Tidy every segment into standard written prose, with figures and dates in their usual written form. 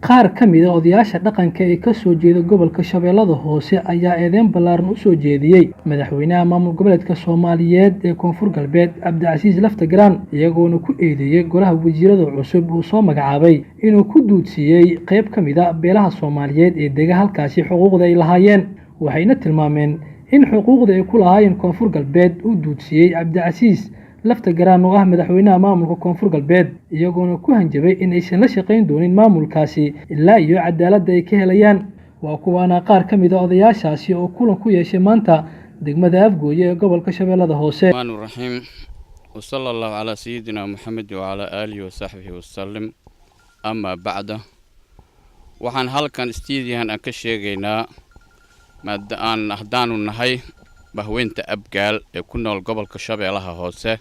Qaar ka mid ah odayaasha dhaqanka ee ka soo jeeda gobolka Shabeellada Hoose ayaa eedeyn ballaaran u soo jeediyey madaxweynaha maamul goboleedka Soomaaliyeed ee Koonfur Galbeed Cabdicasiis Laftagraan, iyagoona ku eedeeyey golaha wasiirada cusub uu soo magacaabay inuu ku duudsiiyey qayb ka mid ah beelaha Soomaaliyeed ee dega halkaasi xuquuqda ay lahaayeen. Waxayna tilmaameen in xuquuqda ay ku lahaayeen Koonfur Galbeed uu duudsiiyey Cabdicasiis Laftagraan oo ah madaxweynaha maamulka Koonfur Galbeed, iyagoona ku hanjabay in aysan la shaqayn doonin maamulkaasi ilaa iyo cadaaladda ay ka helayaan. Waa kuwaana qaar ka mid ah odayaashaasi oo kulan ku yeeshay maanta degmada Afgooye ee gobolka Shabeellada Hoose. الرحمن الرحيم، وصلى الله على سيدنا محمد وعلى آله وصحبه وسلم، أما بعد. Waxaan halkan istiidiyahan aan ka sheegaynaa, maada aan haddaanu nahay bahweynta Abgaal ee ku nool gobolka Shabeellaha Hoose,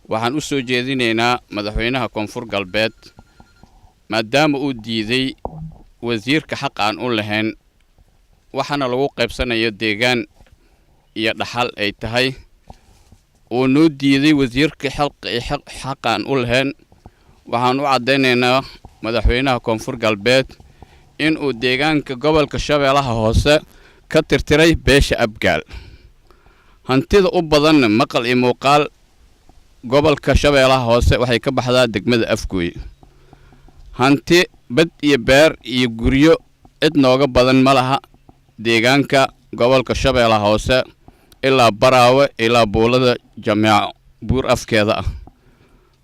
waxaan u soo jeedinaynaa madaxweynaha Koonfur Galbeed, maadaama uu diiday wasiirka xaq aan u lahayn, waxaana lagu qaybsanayo deegaan iyo dhaxal ay tahay, uu noo diiday wasiirka xaqaan u lahayn. Waxaan u caddaynaynaa madaxweynaha Koonfur Galbeed inuu deegaanka gobolka Shabeellaha Hoose ka tirtiray beesha Abgaal. Hantida u badanna maqal iyo muuqaal gobolka Shabeellaha Hoose waxay ka baxdaa degmada Afgooye. Hanti bad iyo beer iyo guryo cid nooga badan ma laha deegaanka gobolka Shabeellaha Hoose, ilaa Baraawe ilaa Buulada Jameeco buur afkeeda ah.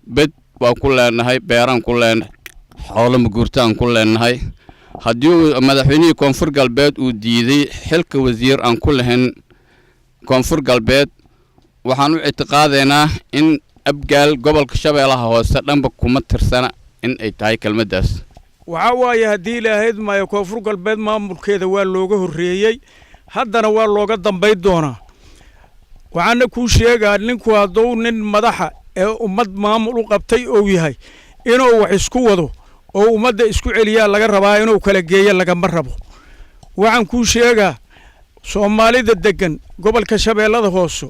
Bed waan ku leenahay, beeraan ku leenahay, xoolo maguurtaan ku leenahay. Haddii uu madaxweynihii Koonfur Galbeed uu diiday xilka wasiir aan ku lahayn Koonfur Galbeed, waxaan u ictiqaadaynaa in Abgaal gobolka Shabeellaha Hoose dhanba kuma tirsana in ay tahay kelmaddaas. Waxaa waaye, haddii Ilaahayd maayo, Koonfur Galbeed maamulkeeda waa looga horreeyey, haddana waa looga dambayn doonaa. Waxaana kuu sheegaa, ninku hadduu nin madaxa ee ummad maamul u qabtay ou yahay, inuu wax isku wado oo ummadda isku celiyaa laga rabaa, inuu kala geeyo lagama rabo. Waxaan kuu sheegaa, Soomaalida deggan gobolka Shabeellada Hoose,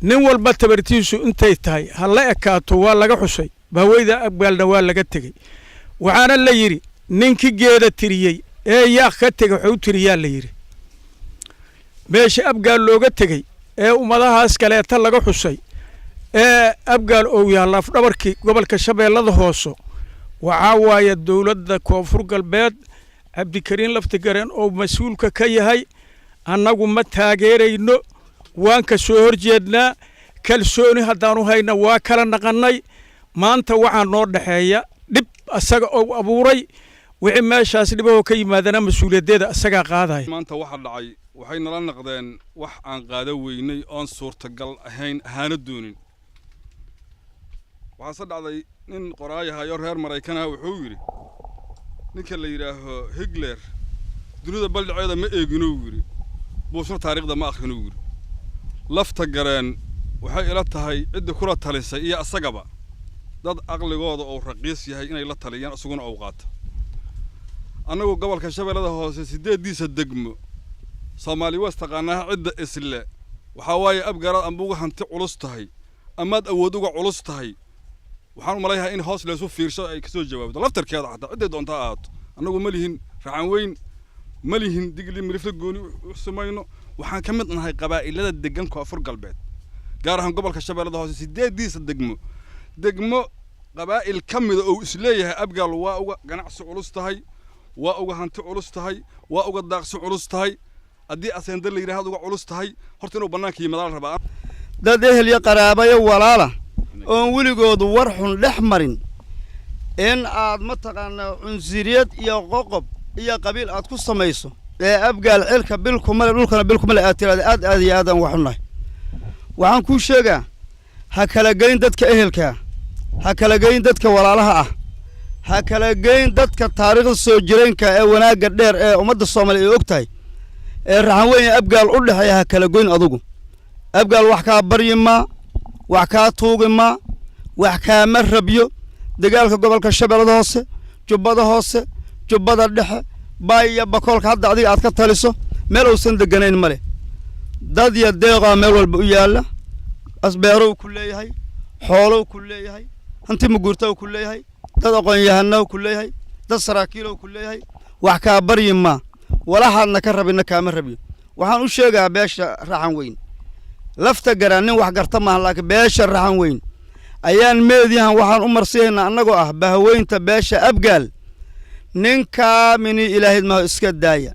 nin walba tabartiisu intay tahay ha la ekaato, waa laga xusay, bahweyda Abgaalna waa laga tegey. Waxaana la yidhi, ninkii geeda tiriyey ee yaaq ka tegey waxuu tiriyaa la yidhi. Meesha Abgaal looga tegey ee ummadahaas kaleeta laga xusay ee Abgaal ou yahay lafdhabarkii gobolka Shabeellada Hoose, waxaa waaye dowladda Koonfur Galbeed, Cabdikariin Laftigareen oo mas-uulka ka yahay, annagu ma taageerayno, waan ka soo horjeednaa. Kalsooni haddaanu hayna waa kala naqannay. Maanta waxaa noo dhexeeya dhib asaga ou abuuray. Wixii meeshaas dhibahoo ka yimaadana mas-uuliyaddeeda asagaa qaadaya. Maanta waxa dhacay waxay nala naqdeen wax aan qaado weynay oon suurtagal ahayn ahaana doonin. Waxaase dhacday, nin qoraayahayo reer Maraykanah wuxuu yidhi, ninka la yidhaaho Higler dunida baldhaceeda ma eeginuu yidhi, Buushna taariikhda ma akhrinuu yidhi. Lafta Gareen waxay ila tahay cidda kula talisay iyo asagaba dad aqligooda uu raqiis yahay inay la taliyaan, isaguna uu qaato. Annagu gobolka Shabeellada Hoose siddeeddiisa degmo Soomaali waas taqaanaa. Cidda isle waxaa waaye Abgaaraad amba uga hanti culus tahay amaad awood uga culus tahay, waxaan u malaynayaa in hoos laysu fiirsho ay kasoo jawaabto laftarkeeda, xataa cidday doonta ahaato. Annagu ma lihin Raxan Weyn, ma lihin Digli Mirifle gooni u samayno. Waxaan ka mid nahay qabaa'ilada degan Koonfur Galbeed, gaar ahaan gobolka Shabeellada Hoose sideediisa degmo. Degmo qabaa'il ka mida oo isleeyahay Abgaal waa uga ganacsi culus tahay, waa uga hanti culus tahay, waa uga daaqsi culus tahay, haddii aseenda la yidhahdo uga culus tahay, horta inuu bannaanka yimaada la rabaa. Dad ehel iyo qaraabayo walaala oon weligoodu war xun dhex marin in aad mataqaanaa cunsuriyad iyo qoqob iyo qabiil aad ku samayso ee Abgaal cirka bil kumale, dhulkana bil kumale aad tiraada, aad aad iyo aadaan wax xunnahay. Waxaan kuu sheegaa, ha kala geyn dadka ehelkaa, ha kala geyn dadka walaalaha ah, ha kala geyn dadka taariikhda soo jireenka ee wanaagga dheer ee ummadda Soomaaliya ay og tahay ee Raxan Weyn Abgaal u dhexeeya. Ha kala goyn adugu. Abgaal wax kaa baryi maa, wax kaa tuugi maa, wax kaama rabyo. Dagaalka gobolka Shabeellada Hoose, Jubbada Hoose, Jubbada Dhexe, Baay iyo Bakoolka hadda adiga aad ka taliso, meel uusan deganayn male. Dad iyo deeqaa meel walba u yaalla. Asbeerow ku leeyahay, xoolow ku leeyahay, hanti maguurta ku leeyahay, dad aqoon-yahanow ku leeyahay. Dad saraakiilow ku leeyahay, wax kaa baryi maa, walaxaadna ka rabina kaama rabiyo. Waxaan u sheegaa beesha Raxan Weyn, Lafta Garaan nin wax garta maaha, laakiin beesha Raxan Weyn ayaan meediyahan waxaan u marsiyaynaa, annagoo ah bahaweynta beesha Abgaal, ninkaa mini ilaahid maho iska daaya,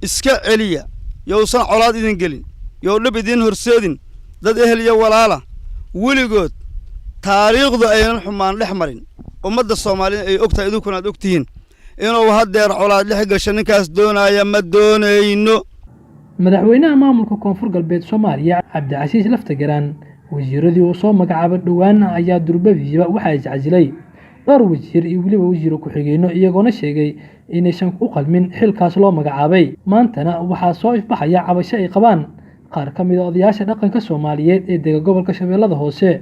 iska celiya. Yousan colaad idin gelin, you dhib idiin horseedin. Dad ehel iyo walaala, weligood taariikhdu aynan xumaan dhex marin, ummadda Soomaalida ay og tahay, idinkuna aad og tihiin, inuu haddeer colaad dhex gasho ninkaas doonaaya ma doonayno. Madaxweynaha maamulka Koonfur Galbeed Soomaaliya Cabdicasiis Laftagaraan wasiiradii uu soo magacaabay dhowaan ayaa durbadiiba waxaa iscasilay dhowr wasiir iyo weliba wasiiro ku-xigeenno, iyagoona sheegay inaysan u qalmin xilkaas loo magacaabay. Maantana waxaa soo ifbaxaya cabasho ay qabaan qaar ka mid a odayaasha dhaqanka Soomaaliyeed ee dega gobolka Shabeellada Hoose,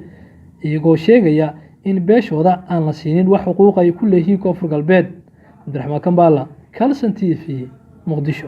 iyagoo sheegaya in beeshooda aan la siinin wax xuquuq ay ku leeyihiin Koonfur Galbeed. Cabdiraxmaan Kambaala, Calson TV, Muqdisho.